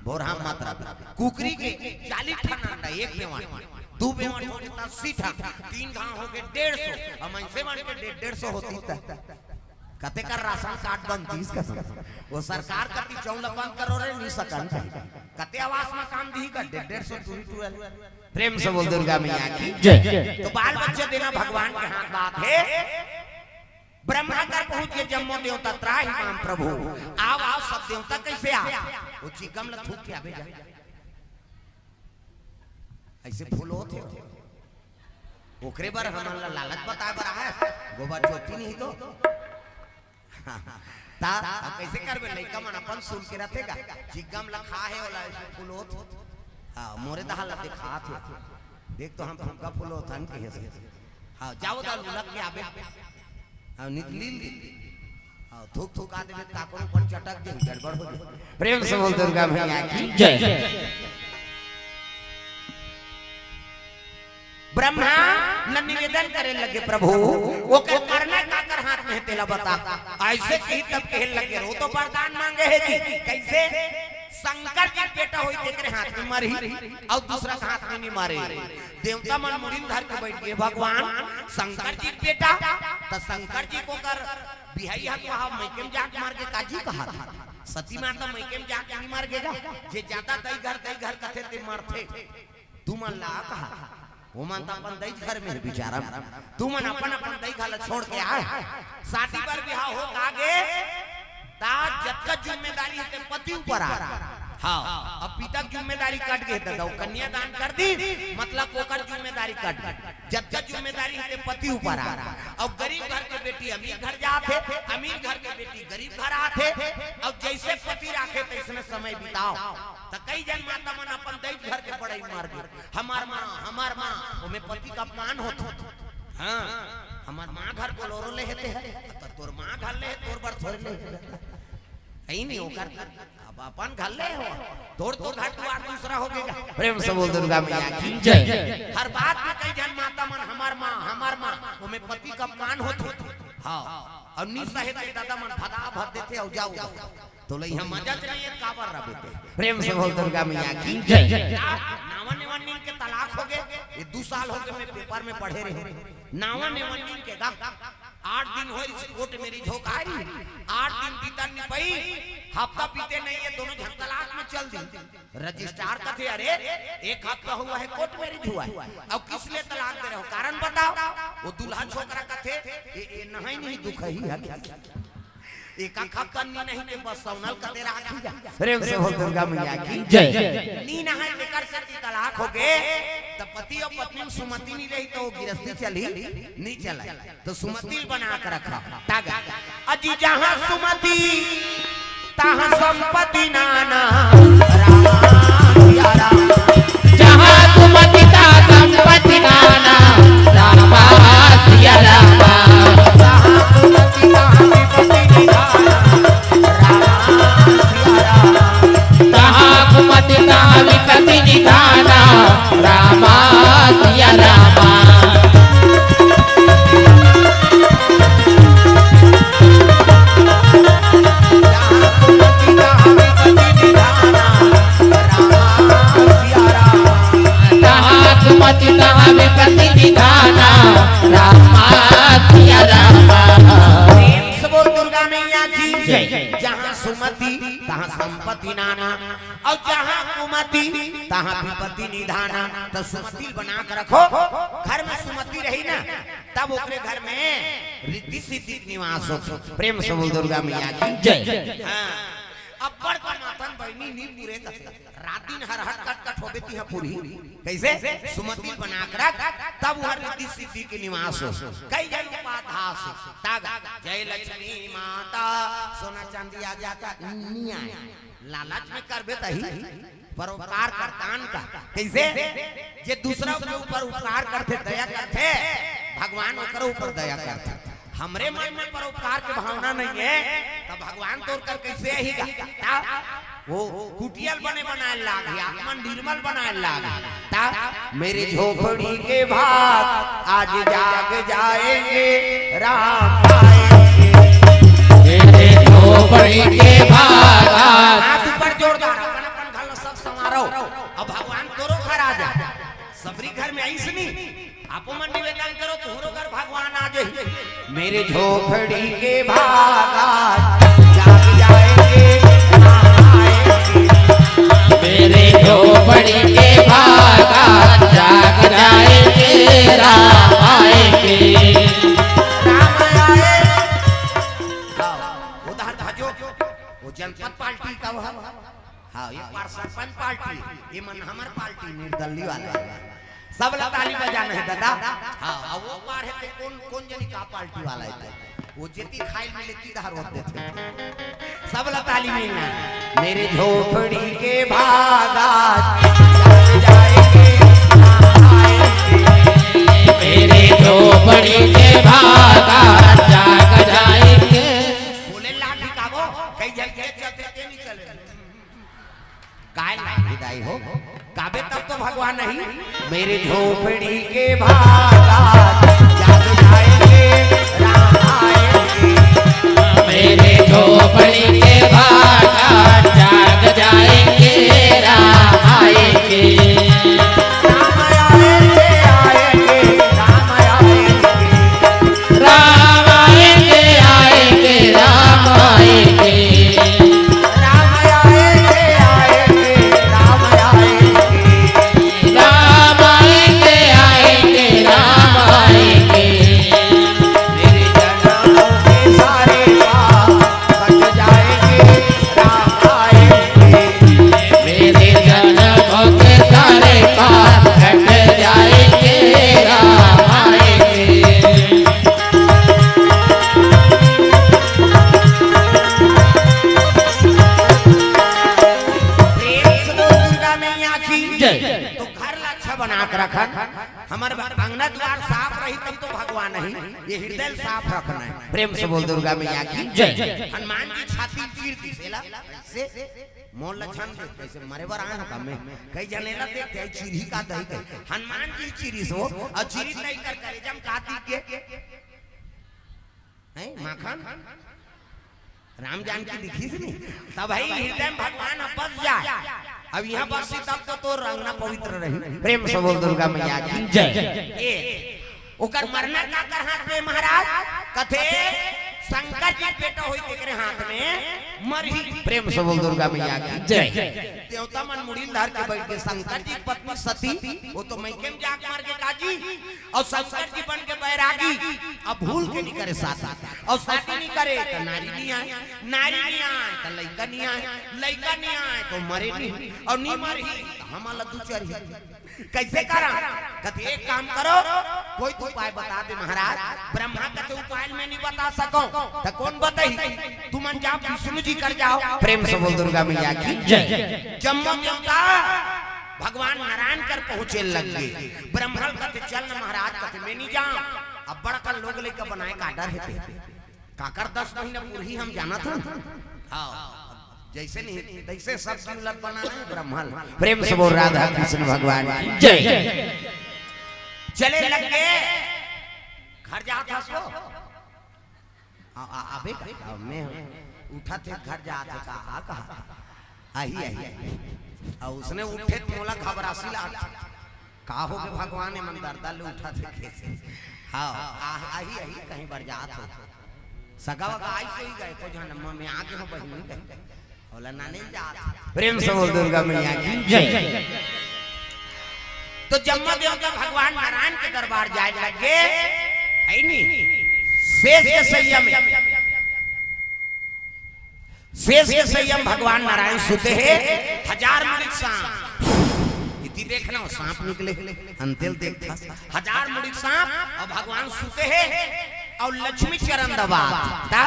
भोरहा मात्रा, कुकरी के चालीस ठन अंडा एक बेवाट में, दू बेवाट हो गए त अस्सी ठन, तीन घाव हो गए डेढ़ सौ, अब मइसे मन के डेढ़ डेढ़ सौ होती त कते कर राशन कार्ड बनतीस कसम। वो सरकार कति चौला बंद करो रे, नी सकन कहीं। कते आवास में काम दी का डेढ़ डेढ़ सौ टूरी टूरल। प्रेम से बोल दुर्गा मैया की जय। तो बाल बच्चा देना भगवान के हाथ बात हे। ब्रह्मा कर पहुंच के जम्मो देवता त्राहि माम प्रभु। आव, आव, सब देवता कैसे आ? वो चिकम ल थूक के आबे जा। ऐसे फूल होत हे। ओकरे बर हमन ला लालच बताए बर आए, गोबर चोटी नहीं तो। ता अब कैसे करबे? लइका मन अपन सुन के रथे का, चिग्गम ला खा हे, ओला ऐसे फूल होत। हाँ, मोरे दहा ला दिखात हे। देख तो हम फुग्गा फूल होत हन कहे से। हाँ, जाओ दा लुलक के आबे। हाँ, निकलिल। हाँ, थूक थूका देबे, काकरो पर चटक दे, गड़बड़ हो जाए। प्रेम से बोल दुर्गा मैया की जय। ब्रह्मा न निवेदन करे लगे, "प्रभु, ओकर करना काकर हाथ में हे, तेला बता।" ऐसे कही तब कहे लगे, "रो तो वरदान मांगे हे जी।" कैसे? शंकर जी बेटा होई, तेकरे हाथ में मरही, अउ दूसरा के हाथ में नहीं मरे। देवता मन मुड़ी ल धर के बैठ गे, "भगवान, शंकर जी बेटा, त शंकर जी के ओकर बिहाई हा तो हा मइके में जाके मर गे का जी?" कहा था, "सती माता मइके में जाके नहीं मर गे गा?" जे जादा दई घर, दई घर कथे ते मरथे। तुमन ला कहा, ओमन त अपन दई घर में हे बिचारा। तुमन अपन अपन दई घर ला छोड़ के आए। शादी बर बिहाव हो का गे, ता जतका जिम्मेदारी हे ते पति ऊपर आ। हाँ, अब पिता के जिम्मेदारी कट गे, दादा, वो कन्यादान कर दी, मतलब ओकर जिम्मेदारी कट गे। जतका जिम्मेदारी हे ते पति ऊपर आ। अउ गरीब घर के बेटी अमीर घर जाथे, अमीर घर के बेटी गरीब घर आथे। अउ जैसे पति राखे तैसने समय बिताओ। त कई जन माता मन अपन दई घर के पड़ई मार गे। "हमार माँ, हमार माँ", ओमे पति का अपमान होत होत। हाँ, "हमार माँ घर बोलोरो ले हे ते ह, त तोर माँ घर ले हे, तोर बर थोरे ले हे।" कहीं नहीं ओकर, अब अपन घर ले हो, तोर तो घर दुआर दूसरा हो गे गा। प्रेम से बोल दुर्गा मैया की जय। हर बात में कई जन माता मन, "हमार माँ, हमार माँ", ओमे पति का अपमान होत होत। हाँ, अउ नी सहे ते दादा मन भदा भद देथे, "अउ जाओ।" तो लइहा मजा च नहीं हे, काबर रह बेटे। प्रेम से बोल दुर्गा मैया की जय। नावा नेवन्निन के तलाक हो गे, ये दू साल हो गे, मैं पेपर में पढ़े रहे हूँ। नावा नेवन्निन के गा, आठ दिन होय रिहिस कोर्ट में रिझो कारी, आठ दिन बीतन नहीं पई, हफ्ता बीते नहीं हे, दोनों झन तलाक में चल दी। रजिस्ट्रार कथे, "अरे, एक हफ्ता हुआ है कोर्ट मैरिज हुआ है, अब किस लिए तलाक दे रहे हो, कारण बताओ।" वो दूल्हा छोकरा कथे, "ए, ए नहाई नहीं दुख ही है।" एक आध हफ्ता नी नहाय ते बस सौनल कते राखी जा। प्रेम से बोल दुर्गा मैया की जय। नी नहाय तेकर सेती तलाक हो गे, त पति अउ पत्नी में सुमति नी रही त वो गिरस्ती चलही? नी चलय। त सुमति ल बना के रखा। तागा अजी जहाँ सुमति तहाँ संपत्ति नाना। रामा सिया राम। जहाँ सुमति तहाँ संपत्ति नाना, रामा सिया रामा। जहाँ सुमति तहाँ विपत्ति निधाना, रामा सिया रामा। जहाँ सुमति तहाँ विपत्ति निधाना, रामा सिया रामा। जहाँ सुमति तहाँ विपत्ति निधाना, रामा सिया रामा। जहाँ सुमति तहाँ विपत्ति निधाना, रामा सिया रामा। प्रेम से बोल दुर्गा मैया की जय। जहाँ सुमति तहाँ संपत्ति नाना, अउ जहाँ कुमति तहाँ विपत्ति निधाना। त सुमति ल बना के रखो, घर में सुमति रही ना, तब ओकरे घर में रिद्धि सिद्धि के निवास होथे। प्रेम से बोल दुर्गा मैया की जय। हाँ। अब्बड़ कमाथन बहिनी नी पुरे कथे। रात दिन हर हर कट कट होबे तिहा पुरही। कइसे? सुमति ल बना के रख, तब उहाँ रिद्धि सिद्धि के निवास हो। कई जन उपाध्यास हे। तागा जय लक्ष्मी माता, सोना चांदी आ जाता, नी आय। लालच में करबे तही, परोपकार कर, दान कर। कइसे? जे दूसरा के ऊपर उपकार करथे, दया करथे, भगवान ओकरो ऊपर दया करथे। हमरे मन में परोपकार के भावना नइ हे, त भगवान तोर कर कइसे आही गा? त वो कुटिया ल बने बनाय ल लाग हे, आत्मा ल निर्मल बनाय ल लाग हे। त मेरे झोपड़ी के भाग आज जाग जाएंगे, राम आएंगे। मेरे झोपड़ी के भाग आज हाथ ऊपर जोरदार, अपन अपन घर ल सब संवारो। अब भगवान तोरो घर आ जा। सबरी घर में अइसनी, आपो मन निवेदन करो, तुहरो घर भगवान आ जाही। मेरे झोपड़ी के भाग आज जाग जाएंगे, राम आएंगे। मेरे झोपड़ी के भाग आज जाग जाएंगे, राम आएंगे। राम आए। हाँ, उधर भजो, वो जनपद पार्टी का वह। हाँ, ये पार सरपंच पार्टी, ये मन हमर पार्टी निर्दलीय वाला हे। सब ला ताली बजाना हे दादा। हाँ, अउ वो पार हे ते कोन, कोन जनी का पार्टी वाला हे ते। वो जेती खाइल मिले ती धार होत देथे। सब ला ताली मिलना। मेरे झोपड़ी के भाग आज जाग जाएंगे, राम आएंगे। मेरे झोपड़ी झोपड़ी के भागा जाग जाएंगे, राम आएंगे। मेरे झोपड़ी के भागा जाग जाएंगे, राम आएंगे। राम आएंगे, आएंगे, राम आएंगे। राम आएंगे, आएंगे, राम आएंगे। राम आएंगे, आएंगे, राम आएंगे। राम आएंगे, आएंगे, राम आएंगे। मेरे जन्मों के सारे पाप कट जाएंगे, राम आएंगे। मेरे जन्मों के सारे पाप कट जाएंगे, राम आएंगे। प्रेम से बोल दुर्गा मैया की जय। तो घर ला अच्छा बना के रखन, हमर अंगना द्वार साफ रही तब तो भगवान ही, ये हृदय साफ रखना है। प्रेम से बोल दुर्गा मैया की जय। हनुमान जी छाती चीर दी सेला से मोर ला झन दे, कैसे मरे बर आए हो का मैं? कई जने ला देख, कई चिरही का दही कही। हनुमान जी चिरिस हो, और चिरी तई कर करेजा म का दी के? हैं, माखन? राम जानकी दिखिस नहीं? तब भाई हृदय में भगवान अब बस जाए। अब यहाँ बस तब तो तोर अंगना पवित्र रही। प्रेम से बोल दुर्गा मैया की जय। ए, ओकर मरना काकर हाथ में महाराज? कथे शंकर जी बेटा होई तेकरे हाथ में मरही। प्रेम से बोल दुर्गा मैया की जय। देवता मन मुड़ी ल धर के बैठ के, शंकर जी की पत्नी सती, वो तो मइके में जाके मर गे काजी, और शंकर जी बन के बैरागी, अब भूल के नहीं करे शादी, और शादी नहीं करे तो नारी नहीं आए, नारी नहीं आए तो लइका नहीं आए, लइका नहीं आए तो मरे नहीं, और नहीं मरही तो हमला दुचरही। कैसे करा? कथे एक काम करो, कोई तो उपाय बता दे महाराज। ब्रह्मा कथे उपाय मैं नहीं बता सकूं, तो कौन बताही? तुमन जाओ विष्णु जी कर जाओ। प्रेम से बोल दुर्गा मैया की जय। जम्मो देवता भगवान नारायण कर पहुंचे लग गे। ब्रह्मा कथे चल न महाराज, कथे मैं नहीं जाऊं, अब बड़का लोग लइका बनाए का डर हे ते। काकर दस महीना पूरही हम जानत हन। हाँ, जैसे नहीं तैसे सब जीव लत बना नहीं ब्रह्मल। प्रेम से बोल राधा कृष्ण भगवान की जय। चले लग गे घर जात हस वो। आ, आ, अबे का, मैं उठा थे घर जात हे का, आ कहा? आही, आही। और उसने उठे तो मोला घबरासी लाग। का हो गे भगवान, एमन दरदा ले उठा थे कैसे? हाँ, आ, आही, आही, कहीं बर जात हो। सगा वगा आई सोई गए, को जन म-, मैं आगे हो बहिनी गए। होला नानी जात। प्रेम से बोल दुर्गा मैया की जय। तो जम्मा देवता भगवान नारायण के दरबार जाए लग गे, है नी? शेष के सैया में, शेष के सैया में भगवान नारायण सुते हे, हजार मुड़ी सांप। इति देखना, वो सांप निकले, अंतेल देखता, हजार मुड़ी सांप, और भगवान सुते हे, और लक्ष्मी चरण दबात। ता?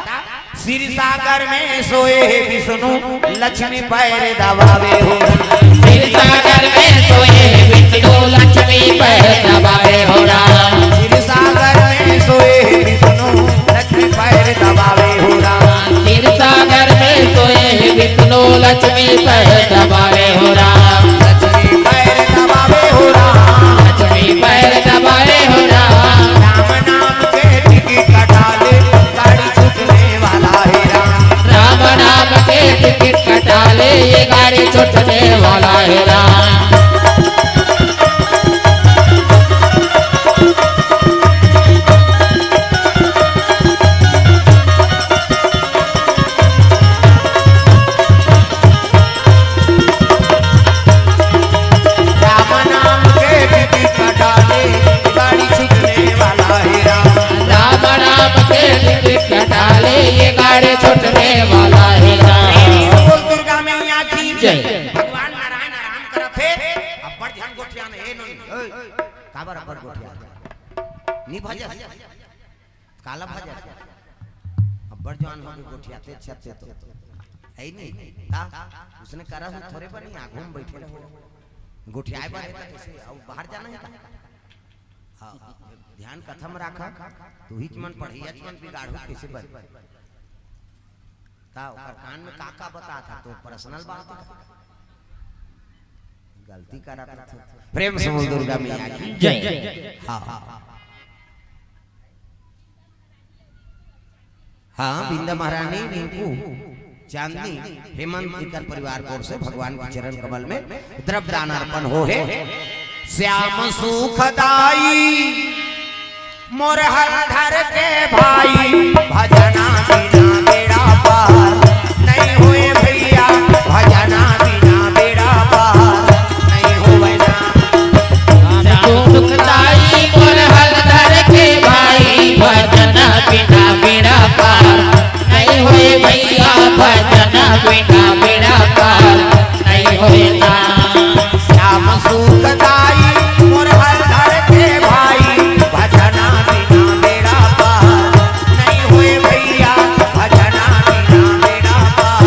क्षीर सागर में सोए हे विष्णु, लक्ष्मी पैर दबावे हो। क्षीर सागर में सोए हे विष्णु, लक्ष्मी पैर दबावे हो राम। क्षीर सागर में सोए हे विष्णु, लक्ष्मी पैर दबावे हो राम। क्षीर सागर में सोए हे विष्णु, लक्ष्मी पैर दबावे हो राम। लक्ष्मी पैर दबावे हो राम। लक्ष्मी पैर दबावे हो राम। राम नाम के टिकट कटा ले, गाड़ी छूटने वाला हे राम। राम नाम के टिकट कटा ले, ये गाड़ी छूटने वाला हे राम। राम नाम के टिकट कटा ले, गाड़ी छूटने वाला हे राम। राम नाम के टिकट कटा ले, ये गाड़ी छूटने वाला हे राम। बोल दुर्गा मैया की जय। भगवान नारायण आराम करत हे, अब्बड़ झन गोठियान हे नोनी। ओए, काबर अब्बड़ गोठियान? नी भजस। काला भजस। अब्बड़ जवान होके गोठियाते छते तो। है नी? ता, उसने करा हो थोरे बनी, आगू में बैठे रहो। गोठियाए बर हे ता कैसे? अउ बाहर जाना हे का? हाँ, ध्यान कथा में राखा, तू ही मन पढ़िया मन बिगाड़ू कैसे बन? ता ओकर कान में का का बता था, तो पर्सनल बात है। गलती करत रथे। प्रेम से बोल दुर्गा मैया की जय। हाँ, हाँ, हाँ। हाँ, बिंदा महारानी, रिंकू, चांदनी, हेमंत, इनकर परिवार की ओर से भगवान के चरण कमल में द्रव्य दान अर्पण हो हे। श्याम सुखदाई मोर हलधर के भाई, भजना बिना बेड़ा पार नहीं होए भैया, भजना बिना बेड़ा पार नहीं होए ना। श्याम सुखदाई मोर हलधर के भाई, भजना बिना बेड़ा पार नहीं होए भैया, भजना बिना बेड़ा पार नहीं होए ना। श्याम सुखदाई मोर हलधर के भाई, भजना बिना बेड़ा पार नहीं होए भैया, भजना बिना बेड़ा पार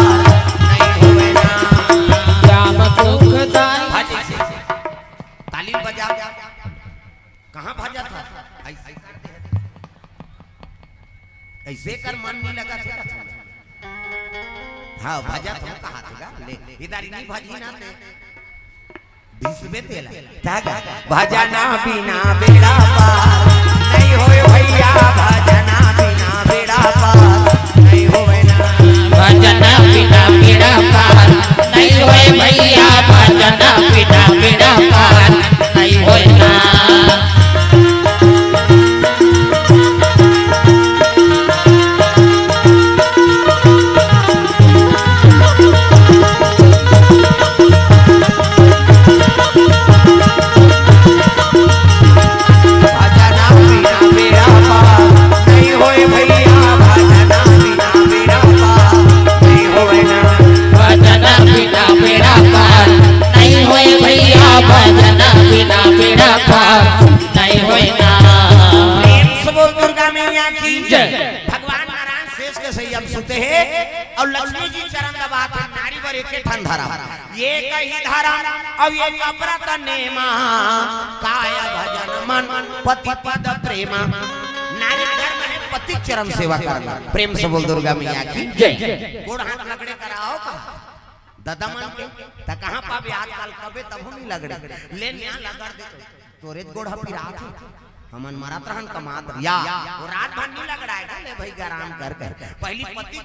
नहीं होए ना। श्याम सुखदाई। भज ऐसे। ताली बजा। कहाँ भजत हस? ऐसे। ऐसे कर मन नहीं लगा थे कथन। हाँ, भजत हम कहा थे गा? ले, इधर नहीं भजी ना ते। बीस बे तेला। क्या गा? भजना बिना बेड़ा पार नहीं होए भैया, भजना बिना बेड़ा पार नहीं होए ना। भजना बिना बेड़ा पार नहीं होए भैया, भजना बिना बेड़ा पार नहीं होए ना। भजना बिना बेड़ा पार नहीं होए भैया, भजना बिना बेड़ा पार नहीं होए ना। भजना बिना बेड़ा पार नहीं होए भैया, भजना बिना बेड़ा पार नहीं होए ना। प्रेम से बोल दुर्गा मैया की जय। भगवान नारायण शेष के संयम सुते हे अउ लक्ष्मी जी चरण दबात हे, नारी बर एके ठन धरम, एक ही धरम अउ एक व्रत नेमा, काय भजन मन पति पद प्रेमा। नारी धर्म हे पति चरण सेवा करना। प्रेम से बोल दुर्गा मैया की जय। गोड़ हाथ लगड़े कराओ का ददा मन के, त कहाँ पाबे आजकल, कबे तभो नहीं लगड़े, ले निया लगड़ दे। तोरे गोड़ ह पिरात हे। हमन मरत रहन कमात या, वो रात भर नहीं लगड़ाए गा, ले भाई आराम कर कर। पहली पति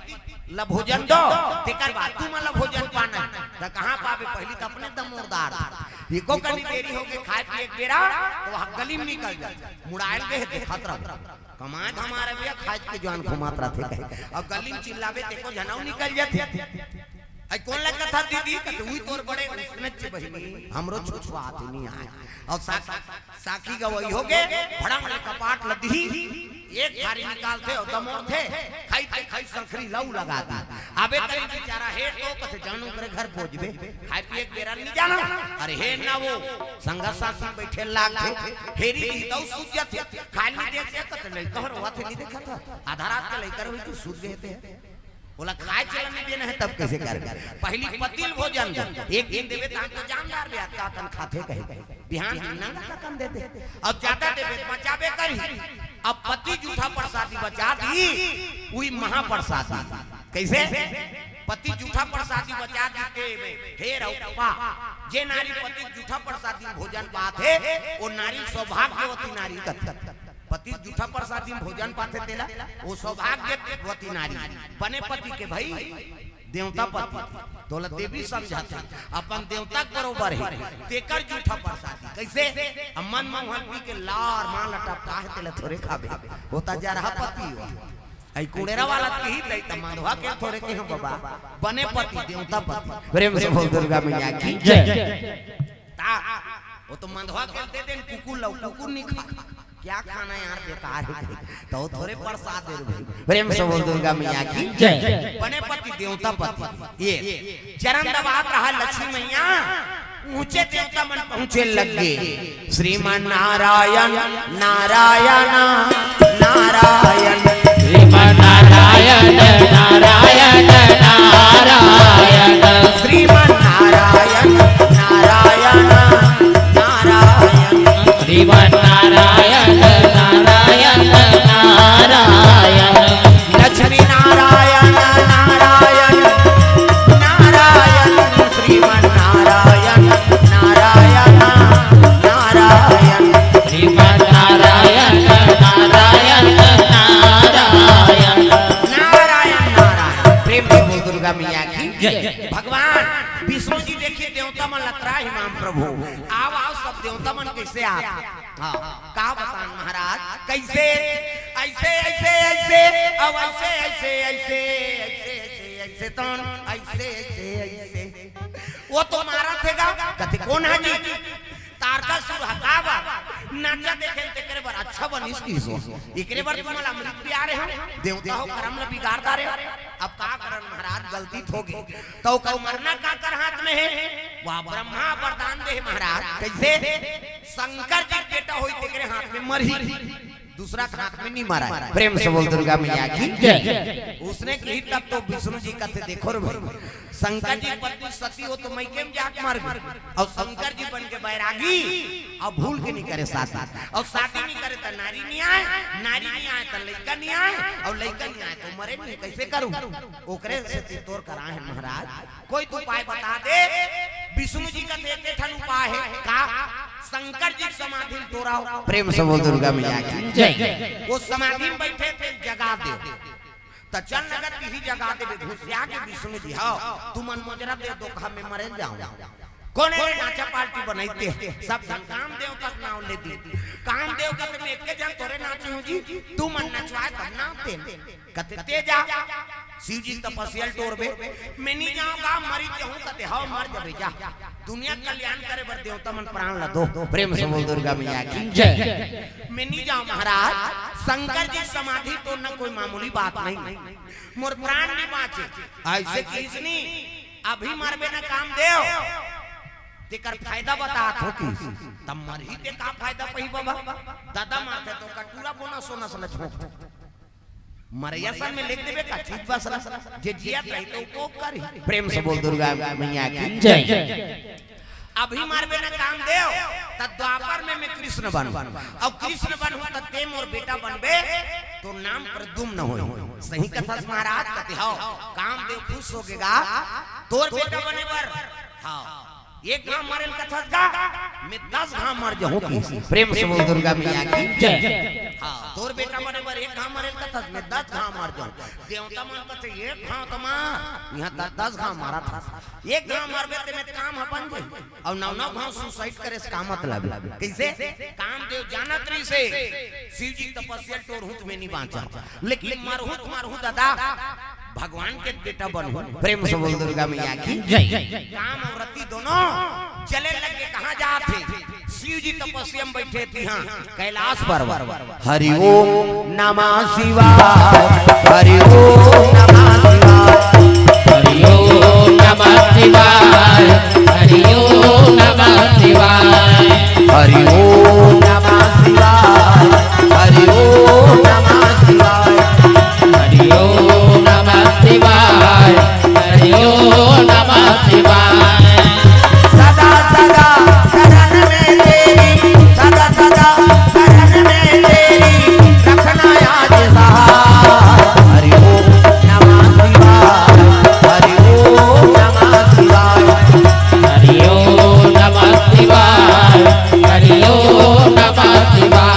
ल भोजन दो, तेकर बाद तुमन ल भोजन पाना हे। त कहाँ पाबे, पहली त अपने दमोरदार था। एको कनी देरी होगे खाए पिए के बेरा, त वहाँ गली में निकल जाए। मुड़ायल गए देखत रहो। कमाए धमाए भैया खाए के जुआन घुमात रथे कहे। अब गली में चिल्लाबे तेको झनऊ निकल जाथे। आई कोन ला कथा दीदी? कथे, "उही तोर बड़े उसने च बहिनी, हमरो छुछुआत नहीं आए।" अउ सा-, साखी गवई होगे, भड़ंग ले कपाट ल दिही, एक थारी निकालथे अउ दमोरथे, खाई ते खाई संखरी लऊ लगा दी। अबे तरी बेचारा हेर तो कथे, "जानू करे घर पहुंचबे, खाए पिए के बेरा नहीं जाना।" अरे हेर ना वो, संगत साथी बैठे लागथे, हेरी दी दऊ सूझ जाथे, खाए नहीं देख सकत, लइका हर हुआ थे नहीं देखा था, आधा रात के लइका रही तू सूझ गए थे। बोला, "खाए चला नहीं देना है, तब कैसे कर?" पहली पति ल भोजन दो, एक दिन देवे, तहां तो जानदार बे, अतका कन खाथे कहे, बिहान दिन ना अतका कन देते। अब ज्यादा देवे, बचाबे करी। अब पति जूठा प्रसादी बचा दी, उही महाप्रसादी। कैसे? पति जूठा प्रसादी बचा दी ते में, हे रउपा, जे नारी पति जूठा प्रसादी भोजन पाथे, वो नारी सौभाग्यवती नारी कथे। पति जूठा प्रसादी में भोजन पाथे तेला, वो सौभाग्यवती नारी। बने पति के भाई, देवता पति, तोला देवी समझाथे, अपन देवता के बरोबर हे, तेकर जूठा प्रसादी। कैसे? अब मन मोहन पी के लार मान लटपटा हे, तेला थोरे खाबे, होता जा रहा पति हुआ। आई कुड़ेरा वाला कही तई त मंदवा के थोरे कही बाबा, बने पति, देवता पति। प्रेम से बोल दुर्गा मैया की जय। ता, वो तो मंदवा के दे देन कुकुर लऊ, कुकुर नहीं खा। क्या खाना यार, बेकार है। तो थोरे प्रसाद दे रे भाई। प्रेम से बोल दुर्गा मैया की जय। बने पति देवता पति। ये चरण दबात रहा लक्ष्मी मैया, ऊंचे देवता मन पहुंचे लग गए। श्रीमन नारायण, नारायण, नारायण। श्रीमन नारायण, नारायण, नारायण। श्रीमन नारायण, नारायण, नारायण। श्रीमन नारायण, नारायण, नारायण। लक्ष्मी नारायण, नारायण, नारायण। श्रीमन नारायण, नारायण। भगवान विष्णु जी देखिए, देवता मन लतरा ही, महाप्रभु, आओ, आओ, सब देवता मन कैसे आत? हाँ, का बतान महाराज, कैसे? ऐसे, ऐसे, ऐसे, अब ऐसे, ऐसे, ऐसे, ऐसे, ऐसे, ऐसे, तौन, ऐसे, ऐसे, ऐसे। वो तो मारा थेगा, कथे, "कौन है जी?" तारकासुर हका बर नाचा देखे तेकरे बर अच्छा बनिस किसो। एकरे बर तुमन ला अमृत पिया रहे हो, देवता हो करम ला बिगाड़ डारे हो। अब का करन महाराज, गलती तो होगे। तो ओकर मरना काकर हाथ में है? वह ब्रह्मा वरदान दे हे महाराज। कैसे? शंकर जी के बेटा होई तेकरे हाथ में मरही। दूसरा के हाथ में नहीं मरा है। प्रेम से बोल दुर्गा मैया की जय। उसने कही तब तो विष्णु जी कथे, "देखो रे भाई, शंकर जी की पत्नी सती हो तो मइके में जाके मर गई, और शंकर जी बन के बैरागी, और भूल के नहीं करे शादी, और शादी नहीं करे तो नारी नहीं आए, नारी नहीं आए तो लइका नहीं आए, और लइका नहीं आए तो मरे नहीं, कैसे करूं?" ओकरे से ती तोर करा है महाराज, कोई तो उपाय बता दे। विष्णु जी का तो एक ठन उपाय है, का? शंकर जी की समाधि ल तोरा हो। प्रेम से बोल दुर्गा मैया की जय। वो समाधि में बैठे थे, जगा दे। त चल नगद तिही जगा देबे, घुसिया के विष्णु जी, "हाँ, तुमन मोजरा दे दो, हम में मरे जाऊं।" कोने रे नाचा पार्टी बनइते, सब झन कामदेव तक नाव ले दी। कामदेव का तो मैं एक जन तोरे नाचे हूँ जी, तुमन नचवाए तब नाव दे। कते ते जा, शिव जी तपस्या ल टोरबे, "मैं नहीं जाऊंगा, मरी जाऊं।" कते, "हाँ, मर जाबे जा, दुनिया कल्याण करे बर देवता मन प्राण ला दो।" प्रेम से बोल दुर्गा मैया की जय। "मैं नहीं जाऊं महाराज, शंकर जी समाधि तोड़ना कोई मामूली बात नहीं, मोर प्राण नहीं बाँचे।" ऐसे किसनी अभी मरबे न कामदेव, तेकर फायदा बतात हो किस, तब मरही ते का फायदा पही बाबा? दादा मारते तो कटूरा बोना सोना सोना झोंक। मरैया सन में लिख देबे का चीज बस ला, जे जियत रही तो उपभोग करी। प्रेम से बोल दुर्गा मैया की जय। अभी मरबे न कामदेव, त द्वापर में मैं कृष्ण बनूं, और कृष्ण बनूं त ते मोर बेटा बनबे, तो नाम प्रद्युम्न होई। सही कथस महाराज, कथे, "हाँ, कामदेव खुश हो गेगा, तोर बेटा बने बर।" हाँ, एक घाव मरेल कथस गा, मैं दस घाव मर जाऊं की। प्रेम से बोल दुर्गा मैया की जय। हाँ, तोर बेटा बने बर एक घाव मरेल कथस, मैं दस घाव मर जाऊं। देवता मन कथे, "एक घाव तो मार, यहाँ दस, दस घाव मारा था। एक घाव मरबे ते में काम ह बन जाई।" और नौ नौ घाव suicide करे से का मतलब? कैसे? कामदेव जानत रही से शिव जी तपस्या टोर हूँ तुम्हें नहीं बांचा, लेकिन मरहूँ तो मरहूँ दादा, भगवान के बेटा बनहूँ। प्रेम से बोल दुर्गा मैया की जय। काम और रति दोनों चले लगे, कहाँ जात हे? शिव जी तपस्या में बैठे तिहाँ कैलाश पर्वत। हरि ओम नमः शिवाय, हरि ओम नमः शिवाय, हरि ओम नमः शिवाय, हरि ओम नमः शिवाय, हरि ओम नमः शिवाय, हरि ओम नमः शिवाय, हरि ओम नमः शिवाय, हरि ओम नमः शिवाय। सदा सदा शरण में तेरी, सदा सदा शरण में तेरी, रखना याद सहाय। हरि ओम नमः शिवाय, हरि ओम नमः शिवाय, हरि ओम नमः शिवाय, हरि ओम नमः शिवाय।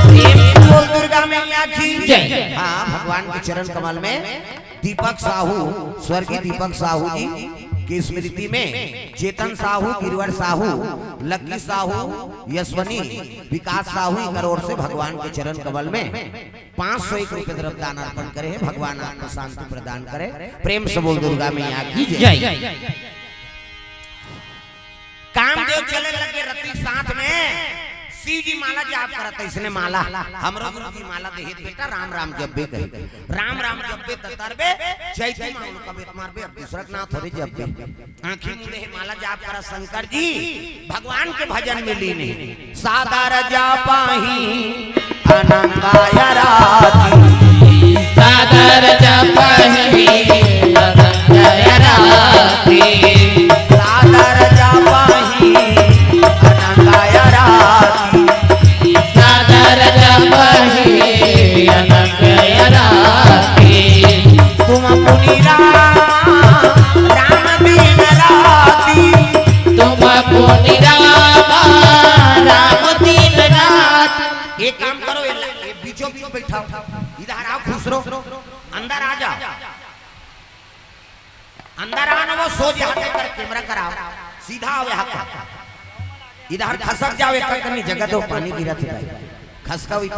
प्रेम से बोल दुर्गा मैया की जय। हाँ, भगवान के चरण कमल में दीपक साहू, स्वर्गीय दीपक साहू जी की स्मृति में चेतन साहू, गिरवर साहू, लक्की साहू, यशवनी, विकास साहू, इकर ओर से भगवान के चरण कमल में पाँच सौ एक रुपये द्रव्य दान अर्पण करे हैं। भगवान आत्मा शांति प्रदान करे। प्रेम से बोल दुर्गा मैया की जय। जय। कामदेव चले लगे रति साथ में, शिव जी माला जाप करत, इसने माला, हमरो गुरु जी माला देहे बेटा, राम राम जब्बे कहे, राम राम जब्बे ततरबे, चैती मांगलो कबे तुम्हार बे, अब दूसरा के नाम थोड़े जब्बे। आँखी मुंदे हे माला जाप करा शंकर जी, भगवान के भजन में लीन हे। सादर जापाही अनंगाय राती। सादर जापाही अनंगाय राती। सादर जापाही अनंगाय राती। सादर जापाही कोनी रामा, राम दीननाथ। एक काम करो, ये, ये बीचों बीच बैठाओ, इधर आओ खुसरो, अंदर आ जाओ, अंदर आ ना, वो सोझ यहाँ पे कर, कैमरा कराओ, सीधा आओ यहाँ पर, इधर खसक जाओ, एक कनी जगह दो, पानी गिरत हे भाई, खसका हुई।